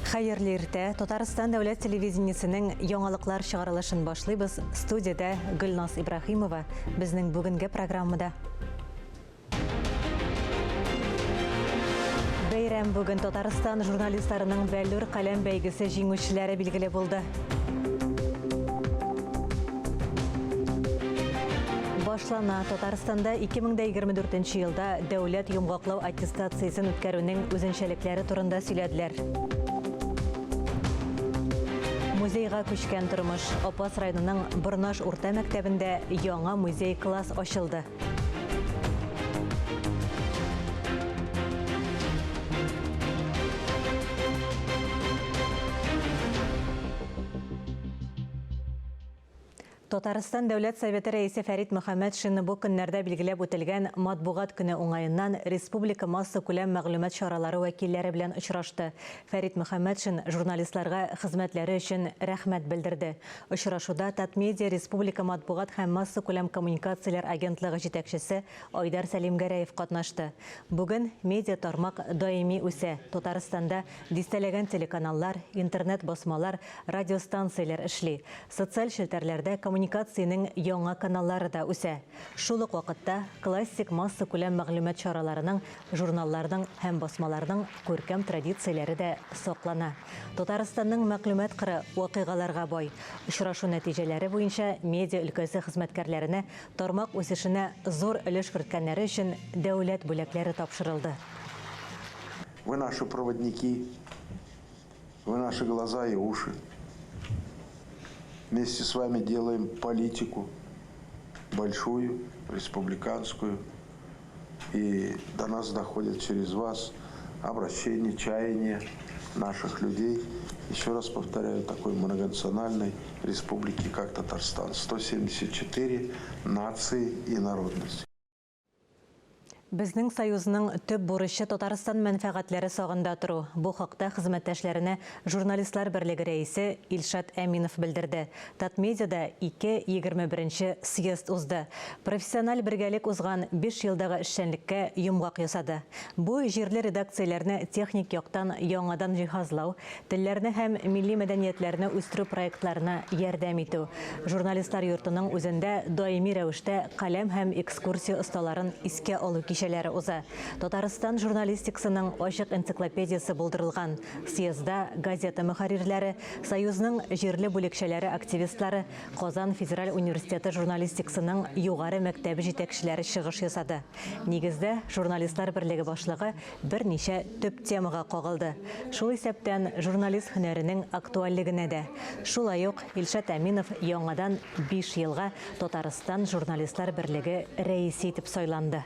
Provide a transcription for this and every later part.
Хәерле иртә. Татарстан дәүләт телевидениесенең яңалыклар чыгарылышын башлыйбыз. Студиядә Гөлназ Ибраһимова. Безнең бүгенге программада. Бәйрәм бүген Татарстан журналистларының Бәллүр каләм бәйгесе җиңүчеләре билгеле булды. Башлана. Татарстанда 2024 елда дәүләт йомгаклау аттестациясен үткәрүнең үзенчәлекләре турында сөйләделәр. Музейга күчкән тормыш. Апас районының Борнаш урта мәктәбендә яңа музей-класс ачылды. Татарстан Дәүләт Советы Рәисе Фәрит Мөхәммәтшин бу көннәрдә билгеләп үтелгән Матбугат көне уңаеннан республика массакүләм мәгълүмат чаралары вәкилләре белән очрашты. Фәрит Мөхәммәтшин журналистларга хезмәтләре өчен рәхмәт белдерде. Очрашуда Татмедиа республика матбугат һәм массакүләм коммуникацияләр агентлыгы җитәкчесе Айдар Сәлимгәрәев катнашты. Бүген медиа тармак даими үсә. Татарстанда дистәләгән телеканаллар, интернет-басмалар, радиостанцияләр эшли. Социаль челтәрләрдә коммуникациянең яңа каналлары да үсә. Шул ук вакытта классик массакүләм мәгълүмат чараларының, журналларның һәм басмаларның күркәм традицияләре дә саклана. Татарстанның мәгълүмат кыры вакыйгаларга бай. Очрашу нәтиҗәләре буенча медиа өлкәсе хезмәткәрләренә тармак үсешенә зур өлеш керткәннәре өчен дәүләт бүләкләре тапшырылды. Вы наши проводники, вы наши глаза и уши. Вместе с вами делаем политику большую, республиканскую. И до нас доходит через вас обращение, чаяние наших людей. Еще раз повторяю, такой многонациональной республики, как Татарстан. 174 нации и народности. Безнең союзның төп бурычы Татарстан мәнфәгатьләре сагында тору. Бу хакта хезмәттәшләренә Журналистлар берлеге рәисе Илшат Әминов белдерде. Татмедиада ике 21 нче съезд узды. Профессиональ бергәлек узган биш елдагы эшчәнлеккә йомгак ясады. Бу җирле редакцияләрне техник яктан яңадан җиһазлау, телләрне һәм милли мәдәниятләрне үстерү проектларына ярдәм итү, Журналистлар йортының үзендә даими рәвештә каләм һәм экскурсия осталарын искә алу кичәләре уза. Татарстан журналистикасының ачык энциклопедиясе булдырылган. Съездда газета мөхәррирләре, Союзның җирле бүлекчәләре активистлары, Казан федераль университеты журналистикасының югары мәктәбе җитәкчеләре чыгыш ясады. Нигездә, Журналистлар берлеге башлыгы берничә төп темага кагылды. Шул исәптән, журналист һөнәренең актуальлегенә дә. Шулай ук Илшат Әминов яңадан биш елга Татарстан Журналистлар берлеге рәисе итеп сайланды.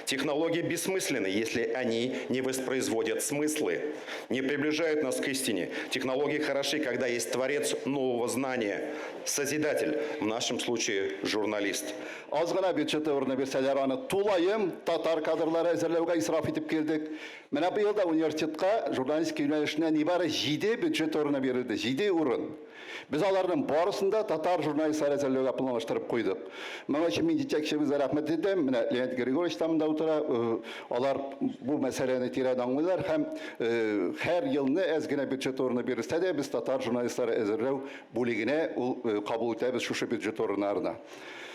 Технологии бессмысленны, если они не воспроизводят смыслы, не приближают нас к истине. Технологии хороши, когда есть творец нового знания, созидатель, в нашем случае журналист. Аз гына бюджет урыны бирсәләр, аны тулаем татар кадрлары әзерләүгә исраф итеп килдек. Менә быел да университетка журналистика юнәлешенә нибары 7 бюджет урыны бирелде, 7 урын. Без аларның барысын да татар журналистлары әзерләүгә планлаштырып куйдык. Моның өчен мин җитәкчебезгә рәхмәт әйтәм. Менә Леонид Григорьевич та монда утыра. Э, алар бу мәсьәләне тирән аңлыйлар һәм э, һәр елны әз генә бюджет урыны бирелсә дә, без татар журналистлары әзерләү бүлегенә ул э, кабул итәбез шушы бюджет урыннарына.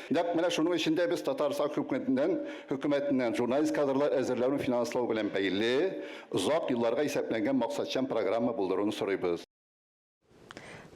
Нәкъ менә шуның өчен дә без Татарстан хөкүмәтеннән, хөкүмәтеннән журналист кадрлар әзерләүне финанслау белән бәйле озак елларга исәпләнгән максатчан программа булдыруны сорыйбыз.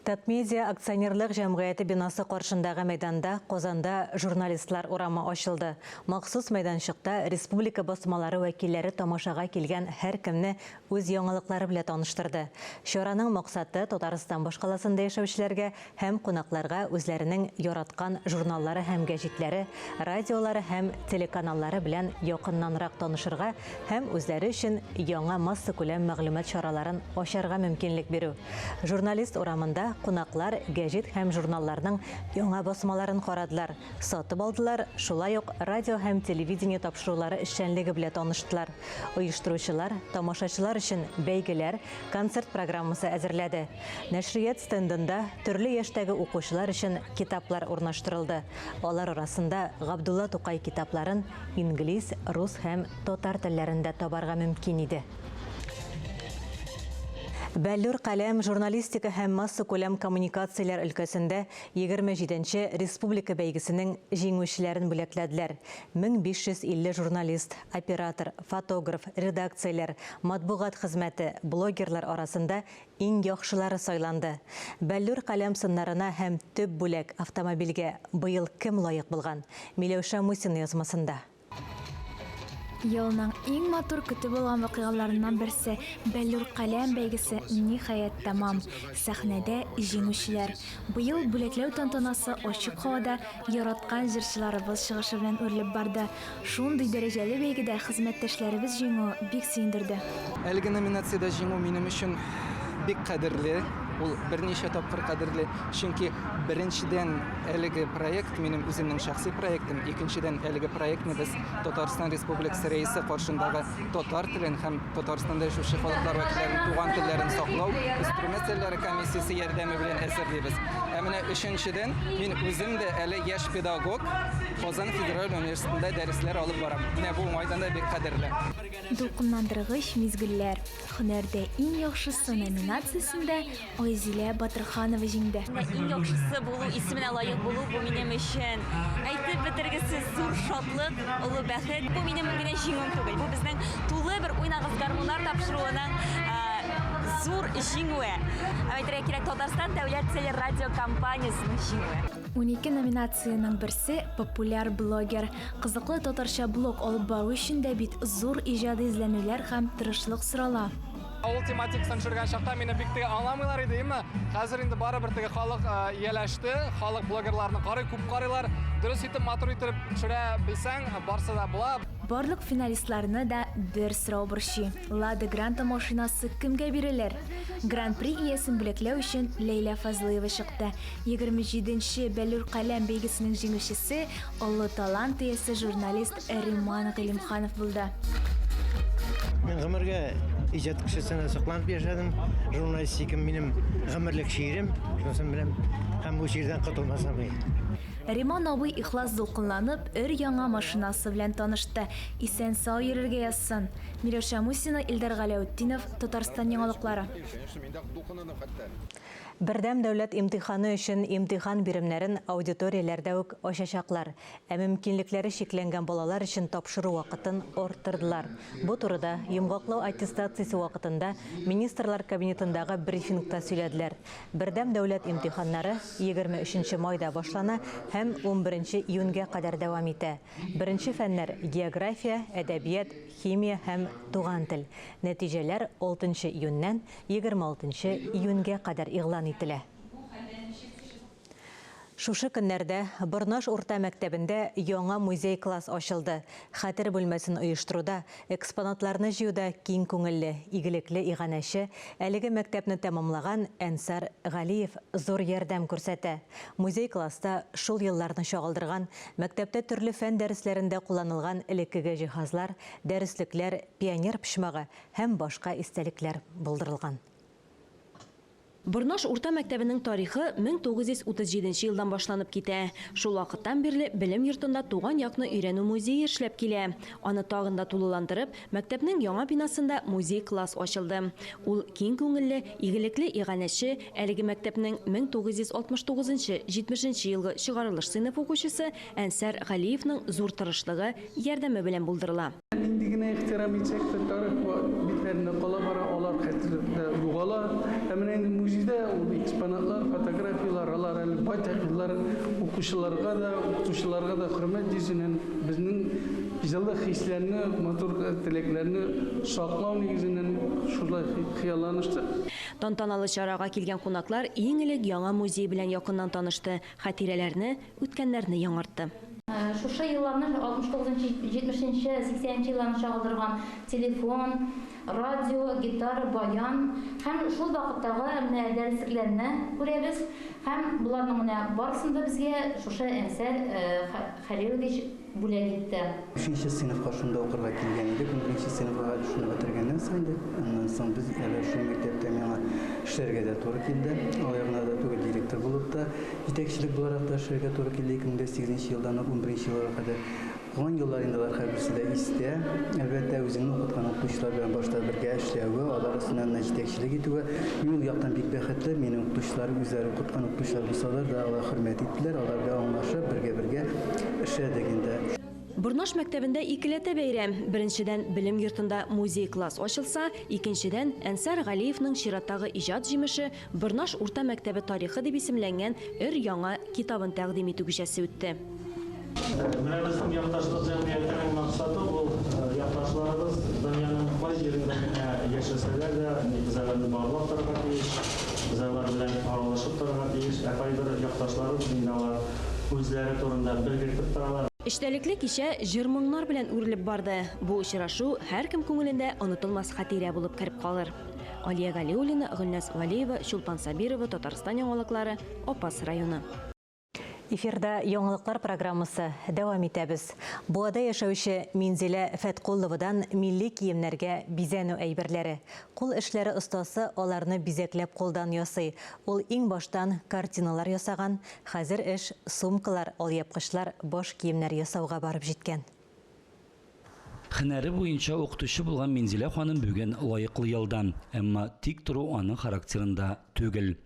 Татмедиа акционерлык җәмгыяте бинасы каршындагы мәйданда Казанда Журналистлар урамы ачылды. Махсус мәйданчыкта республика басмалары вәкилләре тамашага килгән һәркемне үз яңалыклары белән таныштырды. Чараның максаты, Татарстан башкаласында яшәүчеләргә һәм кунакларга үзләренең яраткан журналлары һәм гәҗитләре, радиолары һәм телеканаллары белән якыннанрак танышырга һәм үзләре өчен яңа массакүләм мәгълүмат чараларын ачарга мөмкинлек бирү. Журналист урамында кунаклар гәҗит һәм журналларның яңа басмаларын карадылар, сатып алдылар, шулай ук радио һәм телевидение тапшырулары эшчәнлеге белән таныштылар. Оештыручылар тамашачылар өчен бәйгеләр, концерт программасы әзерләде. Нәшрият стендында төрле яшьтәге укучылар өчен китаплар урнаштырылды. Алар арасында Габдулла Тукай китапларын инглиз, рус һәм татар телләрендә табарга мөмкин иде. Бәллүр каләм журналистика һәм массакүләм коммуникацияләр өлкәсендә 27 нче республика бәйгесенең җиңүчеләрен бүләкләделәр. 1550 журналист, оператор, фотограф, редакцияләр, матбугат хезмәте, блогерлар арасында иң яхшылары сайланды. Бәллүр каләм сыннарына һәм төп бүләк, автомобильгә быел кем лаек булган? Миләүшә Мусина язмасында. Елның иң матур көтеп алган вакыйгаларыннан берсе, Бәллүр каләм бәйгесе, ниһаять, тәмам. Сәхнәдә, җиңүчеләр. Быел бүләкләү тантанасы ачык һавада яраткан җырчыларыбыз чыгышы белән үрелеп барды. Шундый дәрәҗәле бәйгедә хезмәттәшләребез җиңүе бик сөендерде. Әлеге номинациядә җиңү минем өчен бик кадерле, ул берничә тапкыр кадерле, чөнки, беренчедән, әлеге проект минем үземнең шәхси проектым, икенчедән, әлеге проектны без Татарстан Республикасы Рәисе каршындагы татар телен һәм Татарстанда яшәүче халыклар вәкилләренең туган телләрен саклау, үстерү мәсьәләләре комиссиясе ярдәме белән әзерлибез. Ә менә өченчедән, мин үзем дә әле яшь педагог, Казан федераль университетында дәресләр алып барам. Менә бу уңайдан да бик кадерле. Дулкынландыргыч мизгелләр. Һөнәрдә иң яхшысы номинациясендә Айзилә Батырханова җиңде. Менә иң яхшысы булу исеменә лаек булу, бу минем өчен әйтеп бетергесез зур шатлык, олы бәхет. Бу минем генә җиңүем түгел, бу безнең тулы бер Уйнагыз гармуннар тапшыруының зур җиңүе. Һәм әйтергә кирәк, Татарстан дәүләт телерадиокомпаниясенең җиңүе. 12 номинациянең берсе, Популяр блогер. Кызыклы татарча блог алып бару өчен дә бит зур иҗади эзләнүләр һәм тырышлык сорала. Авыл тематикасын төшергән чакта мине бик теге аңламыйлар иде, әмма хәзер инде барыбер теге халык ияләште, халык блогерларны карый, күп карыйлар. Дөрес итеп, матур итеп төшерә белсәң, барсы да була. Барлык финалистларны да бер сорау борчый, Лада Гранта машинасы кемгә бирелер? Гран-при иясен бүләкләү өчен Ләйлә Фазлыева чыкты. 27 нче Бәллүр каләм бәйгесенең җиңүчесе, олы талант иясе журналист Риман Гыйлемханов булды. Мин гомергә иҗат кешесенә сокланып яшәдем. Журналистика минем гомерлек чирем, шунысын беләм. Һәм бу чирдән котылмасам и. Риман абый ихлас дулкынланып, өр-яңа машинасы белән танышты. Исән-сау йөрергә язсын! Миләүшә Мусина, Илдар Галәүтдинов, Татарстан яңалыклары. Бердәм дәүләт имтиханы өчен имтихан биремнәрен аудиторияләрдә үк ачачаклар. Ә мөмкинлекләре чикләнгән балалар өчен тапшыру вакытын арттырдылар. Бу турыда йомгаклау аттестациясе вакытында Министрлар Кабинетындагы брифингта сөйләделәр. Бердәм дәүләт имтиханнары 23 нче майда башлана һәм 11 июньгә кадәр дәвам итә. Беренче фәннәр, география, әдәбият, химия һәм туган тел. Нәтиҗәләр 6 нчы июньнән 26 нчы июньгә кадәр игълан ителә. Шушы көннәрдә Борнаш урта мәктәбендә яңа музей-класс ачылды. Хәтер бүлмәсен оештыруда, экспонатларны җыюда киң күңелле, игелекле иганәче, әлеге мәктәпне тәмамлаган Әнсар Галиев зур ярдәм күрсәтә. Музей-класста шул елларны чагылдырган, мәктәптә төрле фән дәресләрендә кулланылган элеккеге җиһазлар, дәреслекләр, пионер почмагы һәм башка истәлекләр булдырылган. Борнаш урта мәктәбенең тарихы 1937 нче елдан башланып китә. Шул вакыттан бирле белем йортында туган якны өйрәнү музее эшләп килә. Аны тагын да тулыландырып, мәктәпнең яңа бинасында музей-класс ачылды. Ул киң күңелле, игелекле иганәче, әлеге мәктәпнең 1969 нчы, 70 нче елгы чыгарылыш сыйныф укучысы Әнсәр Галиевның зур тырышлыгы, ярдәме белән булдырыла. Нинди генә ихтирам итсәк тә, тарих битләрендә кала бара, алар хәтердә югала. Ә менә инде музейда ул экспонатлар, фотографияләр, алар әле байтак еллар укучыларга да, укытучыларга да хөрмәт йөзеннән безнең җылы хисләрне, матур теләкләрне саклау нигезеннән шулай хыялланыштык. Тантаналы чарага килгән кунаклар иң элек яңа музей белән якыннан танышты, хатирәләрне, үткәннәрне яңартты. Шушы елларны, 69 нчы, 70 нче, 80 нче елларны чагылдырган телефон, радио, гитара, баян һәм шул вакыттагы менә дәреслекләрне күрәбез. Һәм боларның менә барысын да безгә шушы Әнсәр Хәлилович бүләк итте. Өченче сыйныфка шунда укырга килгән идек, унберенче сыйныфка шуны бетергәннән соң инде. Аннан соң без әле шул мәктәптә миңа эшләргә дә туры килде. Алай гына да түгел, директор булып та, җитәкчелек буларак та эшләргә туры килде. 2008 нче елдан ук унберенче елга кадәр. Укыган еллар инде алар һәрберсе дә истә. Әлбәттә, үзеңне укыткан укытучылар белән башта бергә эшләве, алар өстеннән менә җитәкчелек итүе. Мин ул яктан бик бәхетле, минем укытучылар үзләре укыткан укытучылар булсалар да, алар хөрмәт иттеләр, алар белән аңлашып, бергә-бергә эшләдек инде. Борнаш мәктәбендә икеләтә бәйрәм. Беренчедән, белем йортында музей-класс ачылса, икенчедән, Әнсар Галиевның чираттагы иҗат җимеше Борнаш урта мәктәбе тарихы дип исемләнгән өр-яңа китабын тәкъдим итү кичәсе үтте. Менә безнең якташлык җәмгыятенең максаты ул, якташларыбыз дөньяның кай җирендә генә яшәсәләр дә, без аларны барлап торырга тиеш, без алар белән аралашып торырга тиеш. Ә кайбер якташларыбыз инде алар үзләре турында белгертеп торалар. Эчтәлекле кичә җыр-моңнар белән үрелеп барды. Бу очрашу һәркем күңелендә онытылмас хатирә булып кереп калыр. Алия Галиуллина, Гөлназ Вәлиева, Чулпан Сабирова, Татарстан яңалыклары, Апас районы. Эфирда яңалыклар программасы дәвам итәбез. Буада яшәүче Минзилә Фәткулловадан милли киемнәргә бизәнү әйберләре. Кул эшләре остасы аларны бизәкләп кулдан ясый. Ул иң баштан картиналар ясаган, хәзер эш сумкалар, алъяпкычлар, баш киемнәр ясауга барып җиткән. Һөнәре буенча укытучы булган Минзилә ханым бүген лаеклы ялда. Әмма тик тору аның характерында түгел.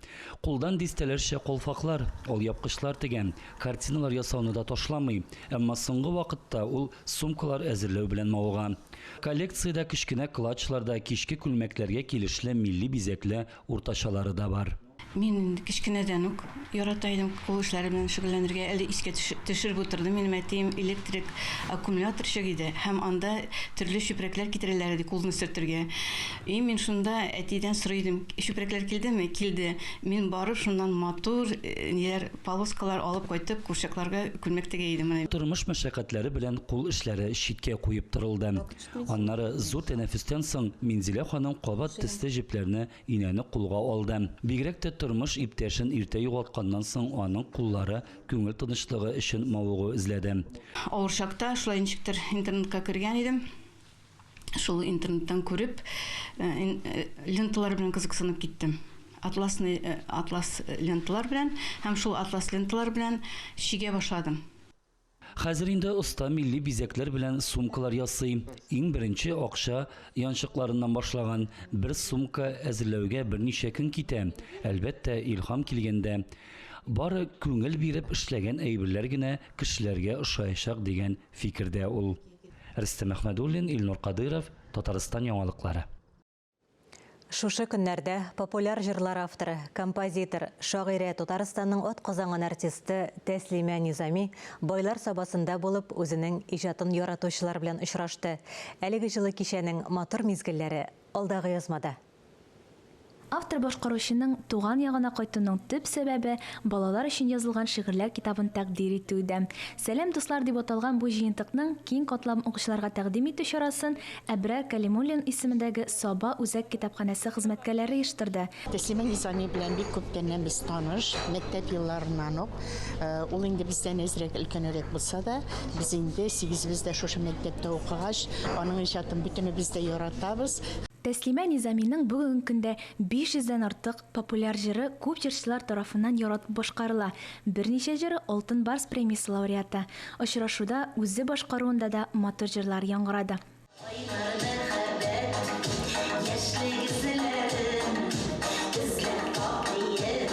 Кулдан дистәләрчә калфаклар, алъяпкычлар тегә, картиналар ясауны да ташламый. Әмма соңгы вакытта ул сумкалар әзерләү белән мавыга. Коллекциядә кечкенә клатчлар да, кичке күлмәкләргә килешле милли бизәкле уртачалары да бар. Мин инде кечкенәдән үк ярата идем кул эшләре белән шөгыльләнергә. Әле искә төшереп утырдым, минем әтием электрик аккумуляторчик иде һәм анда төрле чүпрәкләр китерәләр иде кулны сөртергә. И мин шунда әтидән сорый идем, чүпрәкләр килдеме? Килде. Мин барып шуннан матур ниләр, полоскалар алып кайтып, курчакларга күлмәк тегә идем. Тормыш мәшәкатьләре белән кул эшләре читкә куеп торылды. Аннары зур тәнәфестән соң Минзилә ханым кабат төсле җепләрне Инәне кулга алды. Бигрәк тә тормыш иптәшен иртә югалтканнан соң аның куллары күңел тынычлыгы өчен мавыгу эзләде. Авыр чакта шулай ничектер интернетка кергән идем. Шул интернеттан күреп, ленталар белән кызыксынып киттем. Атласный, атлас ленталар белән һәм шул атлас ленталар белән чигә башладым. Хәзер инде оста милли бизәкләр белән сумкалар ясый. Иң беренче акча янчыкларыннан башлаган. Бер сумка әзерләүгә берничә көн китә. Әлбәттә, илһам килгәндә. Бары күңел биреп эшләгән әйберләр генә кешеләргә ошаячак дигән фикердә ул. Рөстәм Әхмәдуллин, Илнур Кадыйров, Татарстан яңалыклары. Шушы көннәрдә популяр җырлар авторы, композитор, шагыйрә, Татарстанның атказанган артисты Тәслимә Низами Байлар Сабасында булып, үзенең иҗатын яратучылар белән очрашты. Әлеге җылы кичәнең матур мизгелләре алдагы язмада. Автор-башкаручының туган ягына кайтуның төп сәбәбе, балалар өчен язылган шигырьләр китабын тәкъдир итү иде. Сәлам, дуслар дип аталган бу җыентыкның киң катлам укучыларга тәкъдим итү чарасын Әбрар Кәлимуллин исемендәге Саба үзәк китапханәсе хезмәткәрләре оештырды. Тәслимә Низами белән бик күптәннән без таныш, мәктәп елларыннан ук. Ул инде бездән әзрәк өлкәнрәк булса да, без инде сигезебез дә шушы мәктәптә укыгач, аның иҗатын бөтенебез дә яратабыз. Тәслимә Низаминың бүгенге көндә 500 дән артык популяр җыры күп җырчылар тарафыннан яратып башкарыла, берничә җыры Алтын Барс премиясе лауреаты. Очрашуда үзе башкаруында да матур җырлар яңгырады. Кайнар мәхәббәт, яшьлек эзләрен эзләп тап диеп,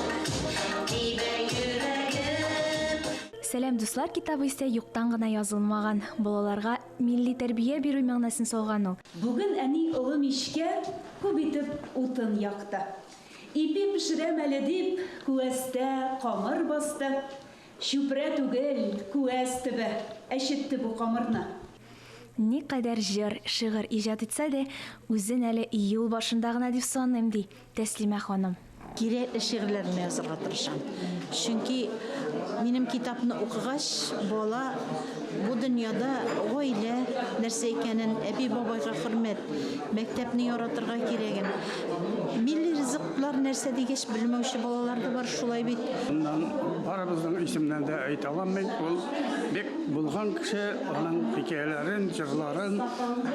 тибә йөрәгем. Сәлам, дуслар китабы исә юктан гына язылмаган, балаларга милли тәрбия бирү мәгънәсен салган ул. Бүген әни олы мичкә күп итеп утын якты. Ипи пешерәм әле дип, күәстә камыр басты. Чүпрә түгел, күәс төбе әчетте бу камырны. Никадәр җыр, шигырь иҗат итсә дә, үзен әле юл башында гына дип саныйм, ди Тәслимә ханым. Кирәкле шигырьләрне язарга тырышам. Чөнки минем китапны укыгач, бала бу дөньяда гаилә нәрсә икәнен, әби-бабайга хөрмәт, мәктәпне яратырга кирәген, милли ризыклар нәрсә дигәч белмәүче балалар да бар, шулай бит. Моннан барыбызның исеменнән дә әйтә алам мин, ул бик булган кеше, аның хикәяләрен, җырларын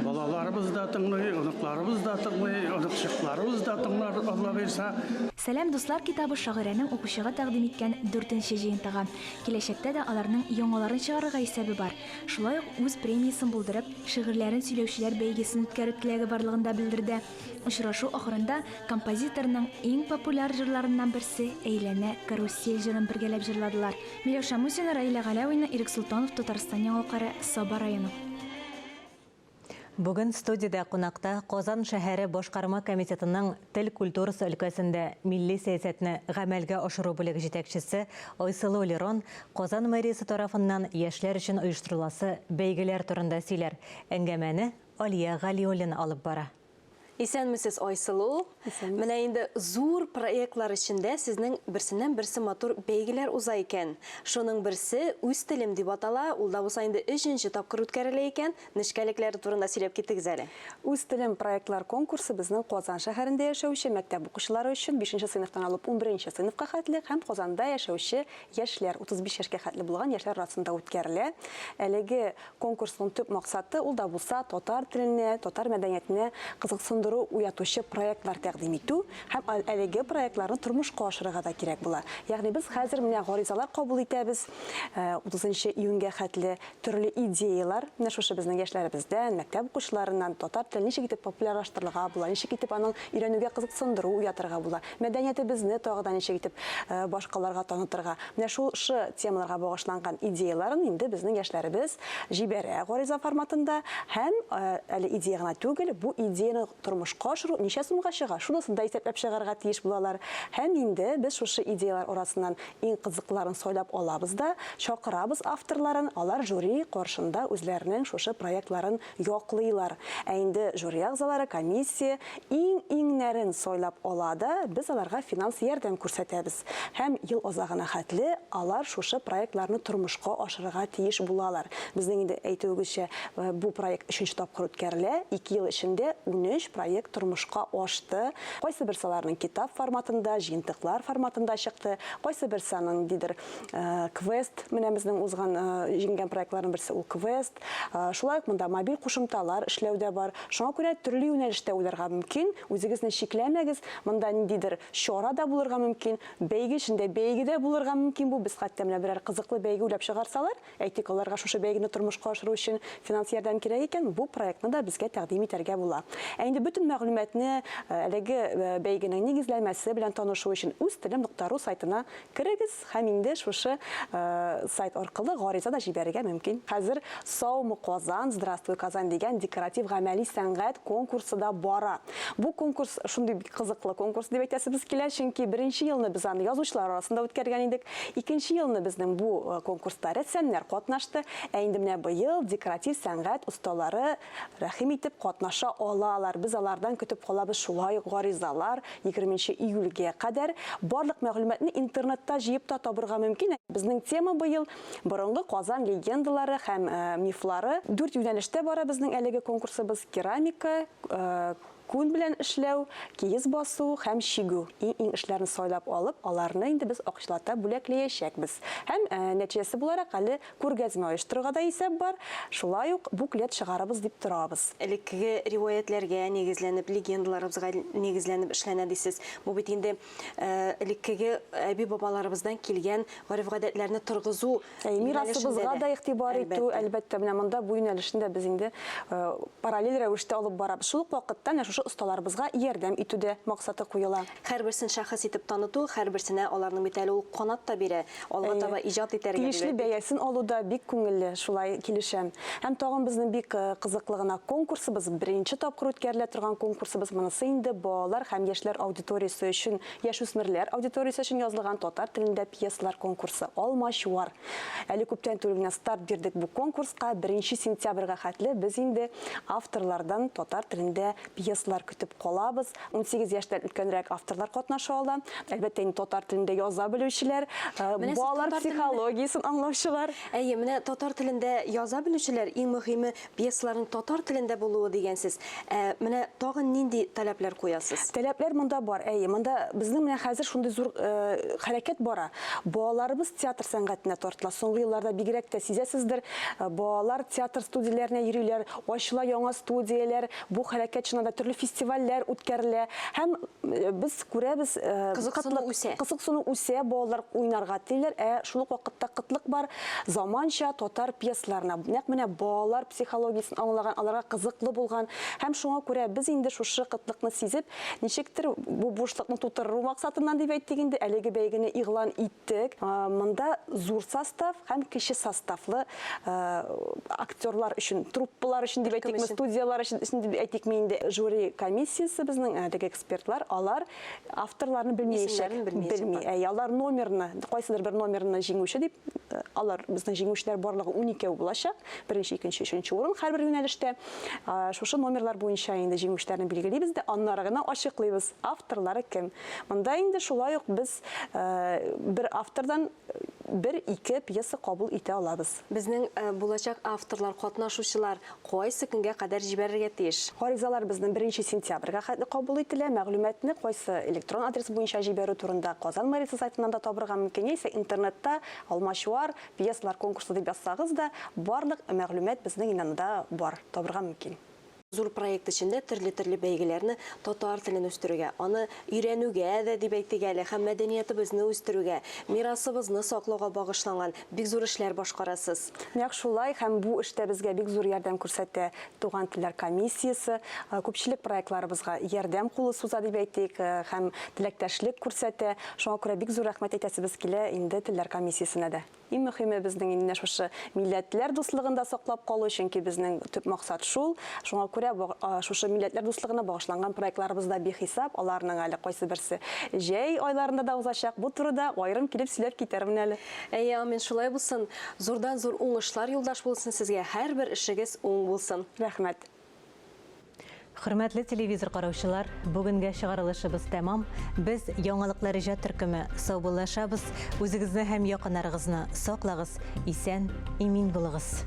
балаларыбыз да тыңлый, оныкларыбыз да тыңлый, оныкчыкларыбыз да тыңлар, Алла боерса. Сәлам, дуслар китабы шагыйрәнең укучыга тәкъдим иткән дүртенче җыентыгы. Киләчәктә дә аларның яңаларын чыгарырга исәбе бар. Шулай ук үз премиясен булдырып, шигырьләрен сөйләүчеләр бәйгесен үткәрү теләге барлыгын да белдерде. Очрашу ахырында композиторның иң популяр җырларыннан берсе Әйләнә карусель җырын бергәләп җырладылар. Миләүшә Мусина, Раилә Галәвина, Ирек Солтанов, Татарстан яңалыклары, Саба районы. Бүген студиядә кунакта Казан шәһәре башкарма комитетының тел культурасы өлкәсендә милли сәясәтне гамәлгә ашыру бүлеге җитәкчесе Айсылу Лерон Казан мэриясе тарафыннан яшьләр өчен оештырыласы бәйгеләр турында сөйләр. Әңгәмәне Алия Галиуллина алып бара. Исәнмесез, Айсылу. Менә инде зур проектлар эчендә сезнең берсеннән-берсе матур бәйгеләр уза икән. Шуның берсе Үз телем дип атала, ул да булса инде өченче тапкыр үткәрелә икән. Нечкәлекләре турында сөйләп китегез әле. Үз телем проектлар конкурсы безнең Казан шәһәрендә яшәүче мәктәп укучылары өчен бишенче сыйныфтан алып унберенче сыйныфка хәтле һәм Казанда яшәүче яшьләр, 35 яшькә хәтле булган яшьләр арасында үткәрелә. Әлеге Конкурсның төп максаты, ул да булса, татар теленә, татар мәдәниятенә кызыксындыру уятучы проектлар тәкъдим итү һәм әлеге проектларны тормышка ашырырга да кирәк була. Ягъни без хәзер менә гаризалар кабул итәбез, 30 нчы июньгә хәтле төрле идеяләр, менә шушы безнең яшьләребездән, мәктәп укучыларыннан татар телен ничек итеп популярлаштырырга була, ничек итеп аның өйрәнүгә кызыксындыру уятырга була, мәдәниятебезне тагы да ничек итеп башкаларга танытырга. Менә шушы темаларга багышланган идеяләрен инде безнең яшьләребез җибәрә гариза форматында һәм әле идея гына түгел, бу идеяне тормышка ашыру ничә сумга чыга, шунысын да исәпләп чыгарга тиеш булалар. Һәм инде без шушы идеяләр арасыннан иң кызыклыларын сайлап алабыз да, чакырабыз авторларын, алар жюри каршында үзләренең шушы проектларын яклыйлар. Ә инде жюри әгъзалары, комиссия иң-иңнәрен сайлап ала да, без аларга финанс ярдәм күрсәтәбез. Һәм ел азагына хәтле алар шушы проектларны тормышка ашырырга тиеш булалар. Безнең инде, әйтүегезчә, бу проект өченче тапкыр үткәрелә. Ике ел эчендә 13 проект тормышка ашты. Кайсы берсе аларның китап форматында, җыентыклар форматында чыкты, кайсы берсе аның ниндидер квест, менә безнең узган җиңгән проектларның берсе ул квест. Шулай ук монда мобиль кушымталар эшләү дә бар. Шуңа күрә төрле юнәлештә уйларга мөмкин, үзегезне чикләмәгез, монда ниндидер чара да булырга мөмкин, бәйге эчендә бәйге дә булырга мөмкин бу. Без хәтта менә берәр кызыклы бәйге уйлап чыгарсалар, әйтик, аларга шушы бәйгене тормышка ашыру өчен финанс ярдәм кирәк икән, бу проектны да безгә тәкъдим итәргә була. Ә инде бөтен мәгълүматны әлеге бәйгенең нигезләмәсе белән танышу өчен үз телем нокта ру сайтына керегез һәм инде шушы сайт аркылы гариза да җибәрергә мөмкин. Хәзер Саумы, Казан, Здравствуй, Казань дигән декоратив-гамәли сәнгать конкурсы да бара. Бу конкурс шундый бик кызыклы конкурс дип әйтәсебез килә, чөнки беренче елны без аны язучылар арасында үткәргән идек, икенче елны безнең бу конкурста рәссамнар катнашты, ә инде менә быел декоратив сәнгать осталары рәхим итеп катнаша алалар. Без алардан көтеп калабыз шулай ук гаризалар егерменче июльгә кадәр. Барлык мәгълүматны интернетта җыеп та табырга мөмкин. Безнең тема быел, Борынгы Казан легендалары һәм мифлары. Дүрт юнәлештә бара безнең әлеге конкурсыбыз, керамика, күн белән эшләү, киез басу һәм чигү. Иң-иң эшләрне сайлап алып, аларны инде без акчалата бүләкләячәкбез. Һәм нәтиҗәсе буларак әле күргәзмә оештырырга да исәп бар, шулай ук буклет чыгарырбыз дип торабыз. Элеккеге риваятьләргә нигезләнеп, легендаларыбызга нигезләнеп эшләнә дисез. Бу бит инде элеккеге әби-бабаларыбыздан килгән гореф-гадәтләрне торгызу Әйе, мирасыбызга да игътибар итү, әлбәттә, менә монда бу юнәлешне дә без инде параллель рәвештә алып барабыз. Шул ук вакытта менә шушы осталарыбызга ярдәм итү дә максаты куела. Һәрберсен шәхес итеп таныту, һәрберсенә аларның бит әле ул канат та бирә, алга таба иҗат итәргә дип Тиешле бәясен алу да бик күңелле, шулай килешәм. Һәм тагын безнең бик кызыклы гына конкурсыбыз, беренче тапкыр үткәрелә торган конкурсыбыз, монысы инде балалар һәм яшьләр аудиториясе өчен, яшүсмерләр аудиториясе өчен язылган татар телендә пьесалар конкурсы Алмачуар. Әле күптән түгел генә старт бирдек бу конкурска, беренче сентябрьгә хәтле без инде авторлардан татар телендә пьесалар көтеп калабыз. 18 яшьтән өлкәнрәк авторлар катнаша ала. Әлбәттә, инде татар телендә яза белүчеләр, балалар психологиясен аңлаучылар. Әйе, менә татар телендә яза белүчеләр, иң мөһиме, пьесаларның татар телендә булуы дигәнсез. Ә менә тагын нинди таләпләр куясыз? Таләпләр монда бар, әйе. Монда безнең менә хәзер шундый зур хәрәкәт бара. Балаларыбыз театр сәнгатенә тартыла. Соңгы елларда бигрәк тә сизәсездер, балалар театр студияләренә йөриләр, ачыла яңа студияләр. Бу хәрәкәт чыннан да төрле фестивальләр үткәрелә һәм без күрәбез, Кызыксыну үсә. Кызыксыну үсә, балалар уйнарга телиләр, ә шул ук вакытта кытлык бар заманча татар пьесаларына. Нәкъ менә балалар психологиясен аңлаган, аларга кызыклы булган. Һәм шуңа күрә без инде шушы кытлыкны сизеп, ничектер бу бушлыкны тутыру максатыннан дип әйтик инде, әлеге бәйгене игълан иттек. Монда зур состав һәм кече составлы актерлар өчен, труппалар өчен дип әйтикме, студияләр өчен дип әйтикме инде, жюри комиссиясе безнең әлеге экспертлар, алар авторларны белмәячәк. Белми. Әй, алар номерны, кайсыдыр бер номерны җиңүче дип, алар безнең җиңүчеләр барлыгы уникәү булачак. Беренче, икенче, өченче урын һәрбер юнәлештә. Шушы номерлар буенча инде җиңүчеләрне билгелибез дә, аннары гына ачыклыйбыз, авторлары кем. Монда инде шулай ук без бер автордан бер-ике пьеса кабул итә алабыз. Безнең булачак авторлар, катнашучылар кайсы көнгә кадәр җибәрергә тиеш? Гаризалар безнең беренче сентябрьгә хәтле кабул ителә. Мәгълүматны кайсы электрон адрес буенча җибәрү турында Казан мэриясе сайтыннан да табырга мөмкин, яисә интернетта Алмачуар пьесалар конкурсы дип язсагыз да, барлык мәгълүмат безнең инде анда бар, табырга мөмкин. Зур проект эчендә төрле-төрле бәйгеләрне татар телен үстерүгә, аны өйрәнүгә дә дип әйтик әле, һәм мәдәниятыбызны үстерүгә, мирасыбызны саклауга багышланган бик зур эшләр башкарасыз. Нәкъ шулай, һәм бу эштә безгә бик зур ярдәм күрсәтә Туган телләр комиссиясе. Күпчелек проектларыбызга ярдәм кулы суза дип әйтик, һәм теләктәшлек күрсәтә. Шуңа күрә бик зур рәхмәт әйтәсебез килә инде телләр комиссиясенә дә. Иң мөхиме безнең инде менә шушы милләтләр дуслыгын да саклап калу, чөнки безнең төп максат шул. Шуңа күрә шушы милләтләр дуслыгына багышланган проектларыбыз да бихисап, аларның әле кайсы берсе җәй айларында да узачак. Бу турыда аерым килеп сөйләп китәрмен әле. Әйе, амин, шулай булсын. Зурдан-зур уңышлар юлдаш булсын сезгә, һәрбер эшегез уң булсын. Рәхмәт. Хөрмәтле телевизор караучылар, бүгенгә чыгарылышыбыз тәмам. Без Яңалыклар иҗат төркеме саубуллашабыз. Үзегезне һәм якыннарыгызны саклагыз, исән, имин булыгыз.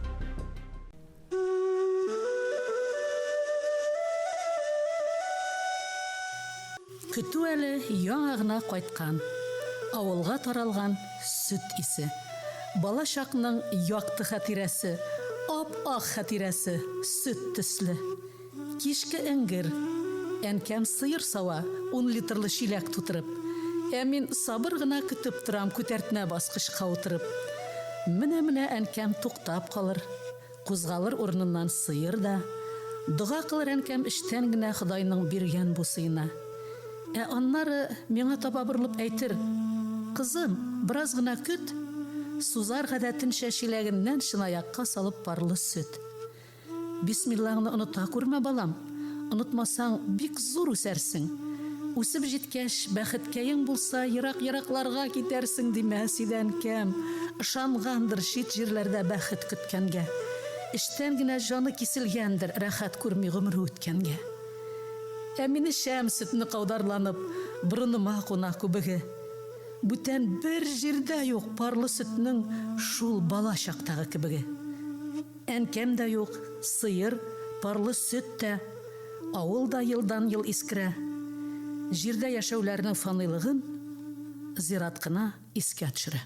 Көтү әле яңа гына кайткан, авылга таралган сөт исе. Бала чакның якты хатирәсе, ап-ак хатирәсе, сөт төсле. Кичке эңгер. Әнкәм сыер сава, ун литрлы чиләк тутырып. Ә мин сабыр гына көтеп торам күтәртмә баскычка утырып. Менә-менә әнкәм туктап калыр. Кузгалыр урыныннан сыер да. Дога кылыр әнкәм эчтән генә Ходайның биргән бу сыена. Ә аннары миңа таба борылып әйтер, Кызым, бераз гына көт! Сузар гадәтенчә чиләгеннән чынаякка салып парлы сөт. Бисмиллаңны оныта күрмә, балам. Онытмасаң, бик зур үсәрсең. Үсеп җиткәч, бәхеткәең булса, ерак-еракларга китәрсең, димәс иде әнкәм. Ышангандыр чит җирләрдә бәхет көткәнгә. Эчтән генә җаны киселгәндер, рәхәт күрми гомере үткәнгә. Ә мин эчәм сөтне каударланып, борыныма куна күбеге. Бүтән бер җирдә юк парлы сөтнең шул бала чактагы кебеге. Әнкәм дә юк, сыер, парлы сөт тә, авыл да елдан-ел искерә. Җирдә яшәүләрнең фаныйлыгын зират кына искә төшерә.